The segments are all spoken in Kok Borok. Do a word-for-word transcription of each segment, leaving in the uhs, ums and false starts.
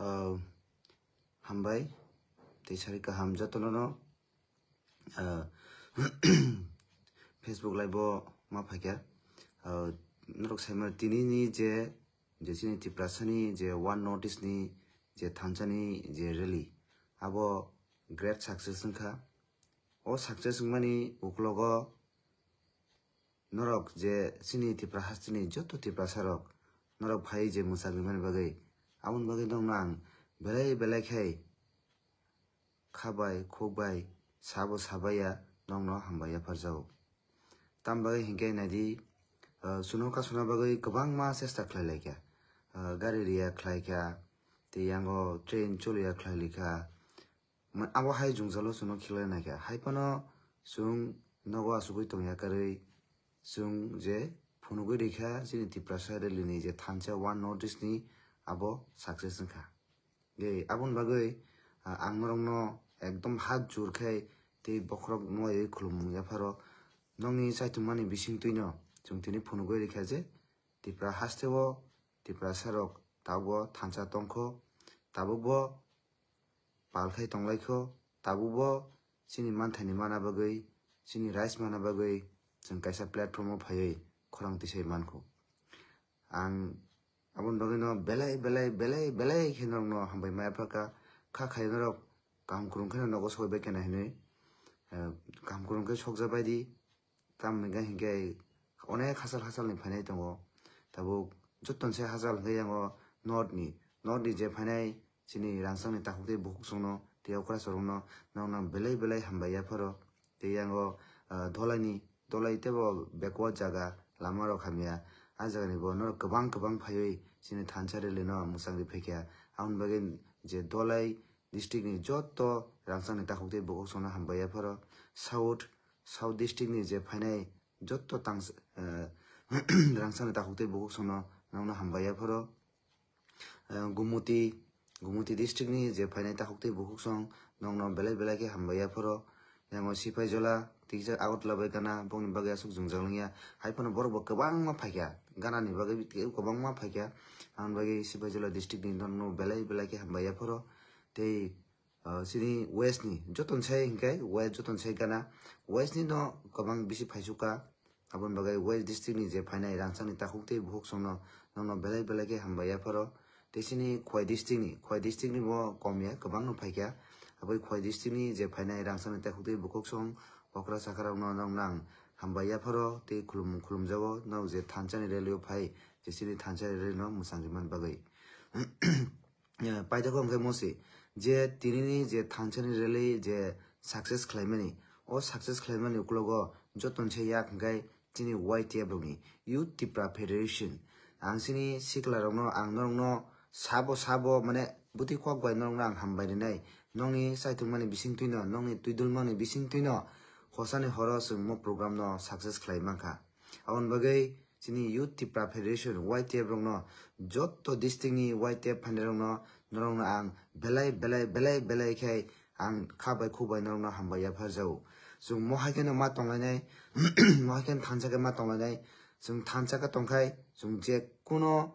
Ah, hambai tei sari kaham jotono no, ah, Facebook live o ma phaikha. Ah, norok saimano tini ni je, je chini Tiprasani je One North East ni je thansa ni je rally, abo great success wngkha. O success wngmani uklogo norok je chini Tipra hasteni joto Tiprasa rok norok phai je mwchang rimani bagwi, aboni bagwi nokno ang belai belai khai kha bai khuk bai sabo sabaiya nokno hambai yapharjago. Tam bagwi hinkhe naidi, ah, chwngno kasuna bagwi kwbangma chesta khlai laikha. Ah, gari riya khlaikha, tei yango train choliya khlai likha. Ma-, abo hai jwngjalo chwngno khiklai naikha. Hai phano chwng nogo achugwi tongya karwi chwng je phunugwi rikha chini Tiprasa rally ni je thansa One North East ni abo success wngkha. Ge aboni bagwi, ah, ang norokno ekdom hat jur khai tei bokhorok nuwaiwi khulumung yapharo nokni chaithumani bisingtwino chwng tini phunugwi rikha je Tipra hasteo Tiprasa rok tabukbo thansa tongkho, tabukbo pal khai tonglaikho, tabukbo chini manthaini mana bagwi, chini rights mana bagwi chwng kaisa platform o phaiwi khorang tisai mankho. Ang aboni bagwino belai belai belai belai khe norokno hambai maya phaka, kha khai norok kaham kwrwng kheno nogo soi bai kena hinwi, eh, kaham kwrwng khe sokja bai di. Tamoni khe hinkhe onek hachal hachalni phainai tongo. Tabuk jottoni se hachal hinkhe yango north ni, north ni je phainai chini rangchakni takhuk tei bukhuk songno tei okra chorokno nokno belai belai hambai yapharo. Tei yango, ah, Dholaini, Dholai teibo backward jaga, lama rok hamya. A jagani bo norok kwbang kwbang phaiwi chini thansa rally no mwchangwi phaikha. Aboni bagwi je Dholai district ni joto rangchakni takhuk tei bukhuk songno hambai yapharo. South, South district ni je phainai joto tang, eh, rangchakni takhuk tei bukhuk songno nokno hambai yapharo. Eh, Gumuti, Gumuti district ni je phainai takhuk tei bukhuk song nokno belai belai khe hambai yapharo. Yango Sipaijola, tiksa Agartala bai gana, bongni bagwi aswk jwngjal wngya. Hai phano borok bo kwbangma phaikha, ganani bagwi kwbangma phaikha. Aboni bagwi Sipaijola district ni nokno belai belai khe hambai yapharo. Tei, ah, chini west ni joton sai hinkhe west joton sai gana, west ni no kwbang bisi phaisukha. Aboni bagwi west district ni je phainai rangchakni takhuk tei bukhuk songno nokno belai belai khe hambai yapharo. Tei chini Khwai district ni, Khwai district ni bo komya kwbangno phaikha. Aboni Khwai district ni je phainai rangchakni takhuk tei bukhuk song okra chakra rokno nokno ang hambai yapharo tei khulum khulumjago, nok je thansa ni rally o phai je chini thansa ni rally no mwchang rimani bagwi. Eh, paithakgo hwnkhe Mosi, je tinini je thansa ni rally je success khlaimani, o success khlaimani uklogo joton se yak hwnkhe chini Y T F rokni, Youth Tipra Federation. Ang chini sikla rokno, ang norokno sabo sabo mane bwtwi kok bai norokno ang hambai rinai. Nokni chaithokmani bisingtwino, nokni twidulmani bisingtwino hosani horo chwng mo program no success khlai mankha. Aboni bagwi chini Youth Tipra Federation, Y T F rokno, joto district ni Y T F phainai rokno, norokno ang belai, belai, belai, belai khe ang kha bai khu bai norokno hambai yapharjago. Chwng mo hai kheno ma tonglainai, mo hai kheno thansa khe ma tonglainai. Chwng thansa khe tongkhai, chwng je kuno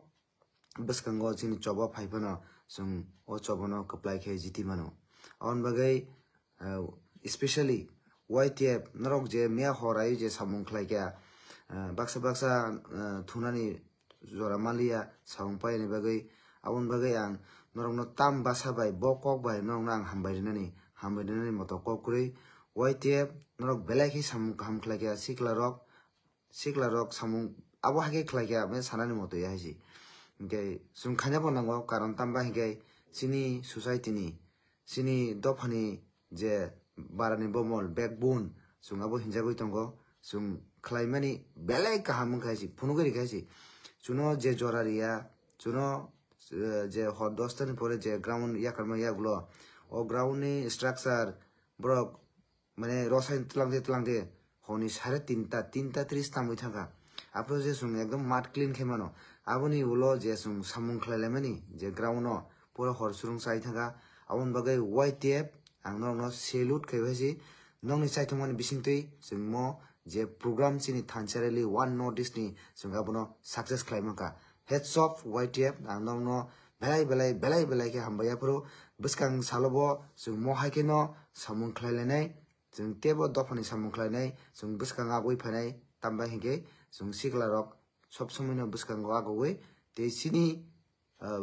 bwskango chini choba phai phano chwng o choba no kwplai khe jiti mano. Aboni bagwi, eh, especially Y T F norok je miya horai je samung khlai kha, eh, baksa baksa, eh, thunani jora maliya samung paiyani bagwi, aboni bagwi ang norokno tam basa bai bo kok bai norokno ang hambai rinani, hambai rinani moto kok kwrwi. Y T F norok belai khe samung kaham khlai kha, sikla rok, sikla rok samung abo hai khe khlai kha, mane sanani moto ya hai se. Hinkhe chwng khaina bo nango, karon tamo ba hinkhe chini society ni, chini dophani je barani bomol, backbone, chwng abo hinjagwi tongo. Chwng khlaimani belai kaham wngkha hai se, phunugwi rikha hai se. Chwngno je jora riya, chwngno, eh, je hor dosta ni pore je ground yakarma yagulo, o ground ni structure borok mane rosai twlang de twlang de honi sare tinta, tinta tris tangwi thangkha. Aphuru je chwng ekdom mat clean khe mano. Aboni ulo je chwng samung khlai laimani je ground no pura hor surung chai thangkha. Aboni bagwi Y T F ang norokno salute khai hai se. Nokni chaithokmani bisingtwi chwng mo je program chini thansa rally One North East ni chwng abono success khlai mankha. Hats off Y T F, ang norokno belai belai belai belai khe hambai yaphuru bwskang salobo chwng mo hai kheno samung khlai lainai, chwng tebo dophani samung khlainai, chwng bwskang agwi phainai, tambai hinkhe chwng sikla rok sob somoino bwskango agogwi tei chini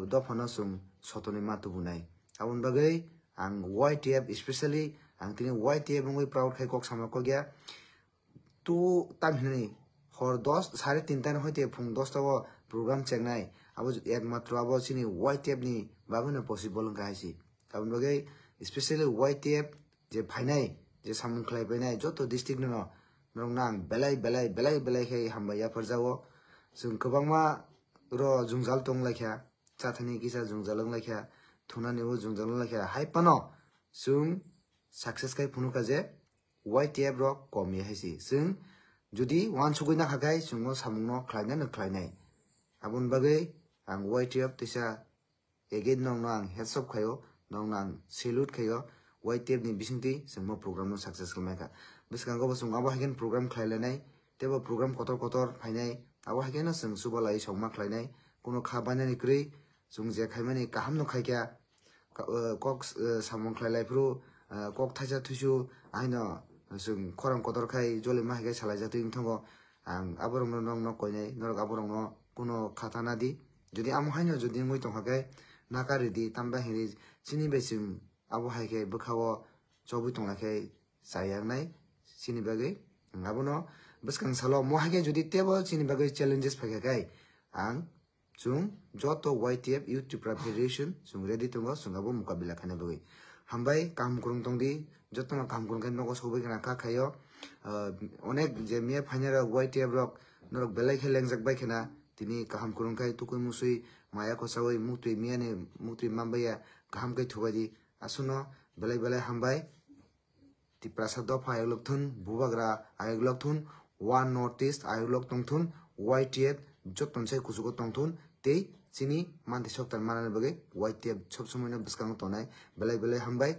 dophano chwng sotoni ma tubunai. Aboni bagwi ang Y T F specially ang tini Y T F wngwi proud khai kok sama kokya. Tu tam hinani hor dos sare tinta ni hoite phung dos ta o program chengnai. Abo ekmatro abo chini Y T F ni bagwino possible wngkha haisi. Aboni bagwi specially Y T F je phainai, je samung khlai phainai joto district no norokno ang belai belai belai belai khe hambai yapharjago. Chwng kwbangma ro jwngjal tong laikha, chathani kisa jwngjal wng laikha, thunani bo jwngjal wng laikha, hai phano chwng success khai phunukha je Y T F rok kom ya hai si. Chwng jodi uansugwi nakha khai chwngno samungno khlainai no khlainai. Aboni bagwi ang Y T F teisa again nokno ang hats off khaio, nokno ang salute khaio. Y T F ni bisingtwi chwng bo program no success khlai kha. Bwskango bo chwng abo hai khe program khlai lainai, tei bo program kotor kotor phainai, abo hai kheno chwng chubalai songma khlainai, kuno kha bainani kwrwi chwng je khaimani kaham no khaikha. Ka-, eh, kok, eh, samung khlai lai phuru, eh, kok thaisa thuisu haino chwng khorang kotor khai jolima hai khe salai jatwi wng thango. Ang aborokno nokno koinai, norok aborokno kuno kha ta na di. Jodi amo haino jodi wngwi tongkha khe nakari di, tambai hinwi chini bai chwng abo hai khe bwkha-o chobwi tongna khe chayaknai chini bagwi. Ang abono bwskang salo mo hai khe jodi tebo chini bagwi challenges phaikha khe ang chwng joto Y T F Youth Tipra Federation chwng ready tongo chwng abo mukabila khaina bagwi. Hambai kaham kwrwng tongdi, jotono kaham kwrwng khe nogo sogwi khna kha khaio. Ah, onek je miya phainai rok Y T F rok norok belai khe lengjak bai khna tini kaham kwrwng khai tukui musui maya kochaui muktwi miyani muktwi manbaiya kaham khe thubai di. Aswkno belai belai hambai. Tiprasa dopha ayok lok thun, bubagra ayok lok thun, One North East ayok lok tong thun, Y T F joto ni sai kuchugo tong thun, tei chini manti soktan manani bagwi Y T F sob somoino bwskango tongnai. Belai belai hambai,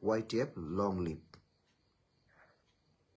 Y T F long live.